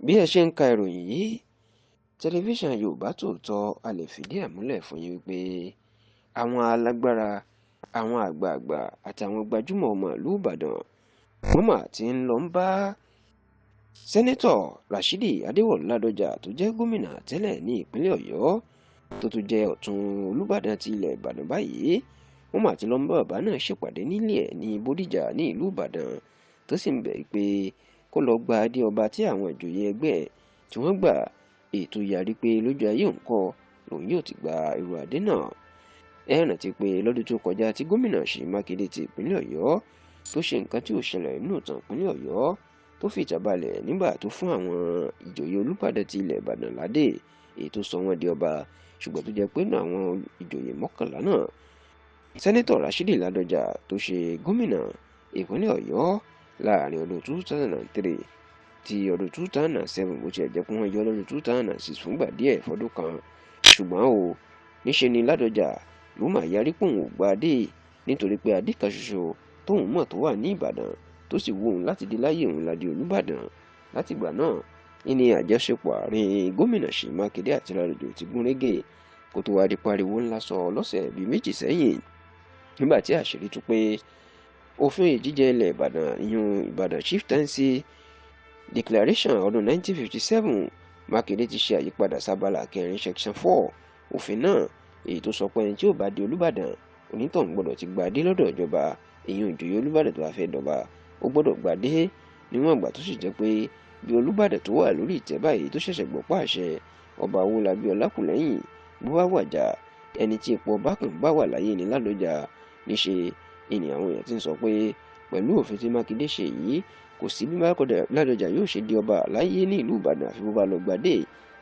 Bí ẹ ṣe ń ka ìròyìn yìí, tẹlifíṣàn Yorùbá Tòótọ́, a lè fìdí ẹ̀ múlẹ̀ fún yín wípé àwọn alágbára, àwọn àgbààgbà àtàwọn gbajúmọ̀ ọmọ ìlú Ìbàdàn wọ́n mà ti ń lọ ń bá Sẹ́nẹ́tọ̀ Rashidi Adéwọ̀lú Ládọjà tó jẹ́ gómìnà tẹ́lẹ̀ ní ìpínlẹ̀ Ọ̀yọ́, tó tún jẹ́ ọ̀tún Olúbàdàn ti ilẹ̀ Ìbàdàn báyìí. Wọ́n mà ti lọ ń bá bàbá náà ṣèpàdé nílé ẹ̀ ní Bódìjà ní ìlú Ìbàdàn, tó sì ń bẹ̀ pé kó lọ gba adé ọba tí àwọn ìjòyè ẹgbẹ́ tí wọ́n gbà, ètò yarí pé lójú ayé òun kọ́ lòun yóò ti gba irú adé náà. Ẹ rántí pé lọ́dún tó kọjá tí gómìnà Ṣèyí Mákindé ti ìpínlẹ̀ Ọ̀yọ́ tó ṣe nǹkan tí ò ṣẹlẹ̀ nínú ìtàn ìpínlẹ̀ Ọ̀yọ́, tó fìjà balẹ̀ nígbà tó fún àwọn ìjòyè Olúbàdàn ti ilẹ̀ Ìbàdàn ládé, èyí tó sọ wọ́n di ọba, ṣùgbọ́n tó jẹ́ pé nínú àwọn ìjòyè 11 náà, Sẹ́nẹ́tọ̀ Rashidi Ládọjà tó ṣe gómìnà ìpínlẹ̀ Ọ̀yọ́ láàrin ọdún 2003 ti ọdún 2007, bó tiẹ̀ jẹ́ pé wọ́n yọ lọ́dún 2006 fúngbà díẹ̀ fọdún kan, ṣùgbọ́n o níṣe ni Ládọjà ló mà yarí pòun ò gba adé, nítorí pé adé kan ṣoṣo tóun mọ̀ tó wà ní Ìbàdàn tó sì wù òun láti di láyé òun ládé Olúbàdàn. Látìgbà náà ní àjọṣepọ̀ àárín gómìnà Ṣèyí Mákindé àti Ládọjà ti gún régé, kó tó wá di pariwo ńlá sọ lọ́sẹ̀ bíi méjì sẹ́yìn nígbà tí àṣírí tú pé òfin ìjíjẹ ilẹ̀ Ìbàdàn, ìyún Ìbàdàn Chieftaincy Declaration ọdún 1957, Mákindé ti ṣe àyípadà sábàlá kẹrin section 4 òfin náà, èyí tó sọ pé ẹni tí ò bá di Olúbàdàn, onítọ̀hún gbọ́dọ̀ ti gba adé lọ́dọ̀ ìjọba. Ìyún ìjòyè Olúbàdàn tó bá fẹ́ dọba, ó gbọ́dọ̀ gba adé, níwọ̀n ìgbà tó sì jẹ́ pé bí Olúbàdàn tó wà lórí ìtẹ́ báyìí tó ṣẹ̀ṣẹ̀ gbọ́ pàṣẹ ọba Owólabí Ọlákùlẹ́hìn bó bá wàjà, ẹni tí ipò ọba kan bá wà láyé ní Ládọjà. Níṣe ìní àwọn èèyàn ti ń sọ pé pẹ̀lú òfin tí Mákindé ṣe yìí, kò sí bí Ládọjà yóò ṣe di ọba láyé ní ìlú Ìbàdàn àfi bó bá lọ gbadé,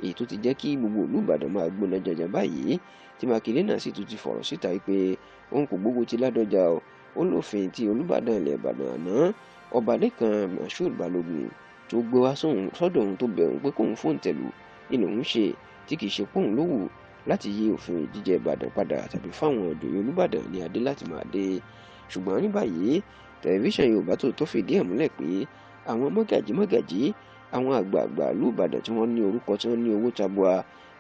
èyí tó ti jẹ́ kí gbogbo ìlú Ìbàdàn máa gbóná jẹjẹ báyìí, tí Mákindé náà sì tún ti fọ̀rọ̀ síta pé òun kò gbógun ti Ládọjà o, ó lófin tí Olúbàdàn ilẹ̀ Ìbàdàn àná ọba Lékan Moshood Balógun tó gbé wá sọ́dọ̀ òun tó bẹ̀ òun pé kóun fóun tẹ̀lú ni lòun ṣe, tí kì í ṣe póun ló wù láti yí òfin ìjíjẹ Ìbàdàn padà tàbí fáwọn ìjòyè Olúbàdàn ní adé láti máa dé. Ṣùgbọ́n ní báyìí, tẹlifíṣàn Yorùbá Tòótọ́ fìdí ẹ̀ múlẹ̀ pé àwọn mọ́gàjí, àwọn àgbààgbà ìlú Ìbàdàn tí wọ́n ní orúkọ, tí wọ́n ní owó tabua,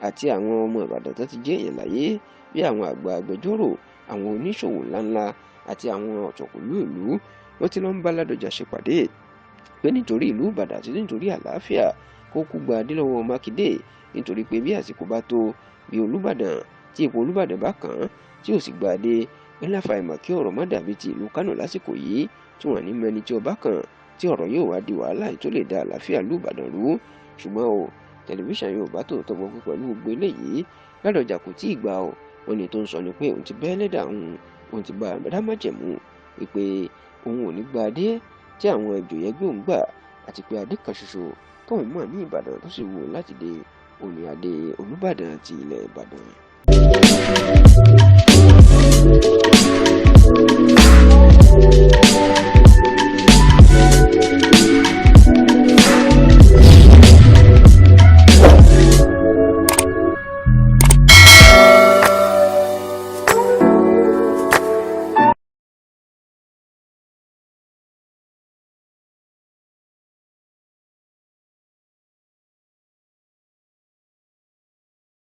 àti àwọn ọmọ Ìbàdàn tó ti jẹ́ èèyàn láyé bí àwọn àgbà agbẹjọ́rò, àwọn oníṣòwò ńláńlá àti àwọn ọ̀tọ̀kùlú ìlú, wọ́n ti lọ ń bá Ládọjà ṣèpàdé pé nítorí ìlú Ìbàdàn àti nítorí àlàáfíà, kó kú gba adé lọ́wọ́ Mákindé, nítorí pé bí àsìkò bá tó, bí Olúbàdàn tí ipò Olúbàdàn bá kàn án tí ò sì gba adé, ńlá fàìmọ̀ kí ọ̀rọ̀ má dàbí ti ìlú Kánò lásìkò yìí tí wọ́n ní mẹ́ni tí ọba kàn, tí ọ̀rọ̀ yóò wá di wàhálà tó lè da àlàáfíà ìlú Ìbàdàn rú. Ṣùgbọ́n o, tẹlifíṣàn Yorùbá Tòótọ́ gbọ́ pé pẹ̀lú gbogbo eléyìí, Ládọjà kò tí ì gbà o. Wọ́n ní tó ń sọ ni pé òun ti bẹ́ lẹ́dà òun, òun ti bá àmàdá májẹ̀mú wípé òun ò ní gba adé tí àwọn ìjòyè ẹgbẹ́ òun gbà, àti pé adé kan ṣoṣo tóun mọ̀ ní Ìbàdàn tó sì wù ú láti dé òní adé Olúbàdàn ti ilẹ̀ Ìbàdàn.